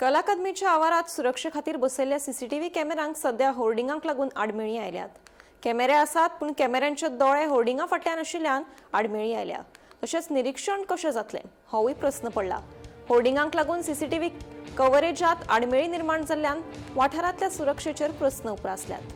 कला अकादमीच्या आवारात सुरक्षे खातीर बसयल्ल्या सीसीटीव्ही कॅमेरांक सध्या होर्डिंगांक लागून आडमेळी आयल्यात. कॅमेरे आसात पूण कॅमेऱ्यांचे दोळे होर्डिंगा फाटल्यान आशिल्ल्यान आडमेळी आयल्या. तशेंच निरीक्षण कशें जातलें होवूय प्रस्न पडला. होर्डिंगांक लागून सीसीटीव्ही कव्हरेजात आडमेळी निर्माण जाल्ल्यान वाठारांतल्या सुरक्षेचेर प्रस्न उप्रासल्यात.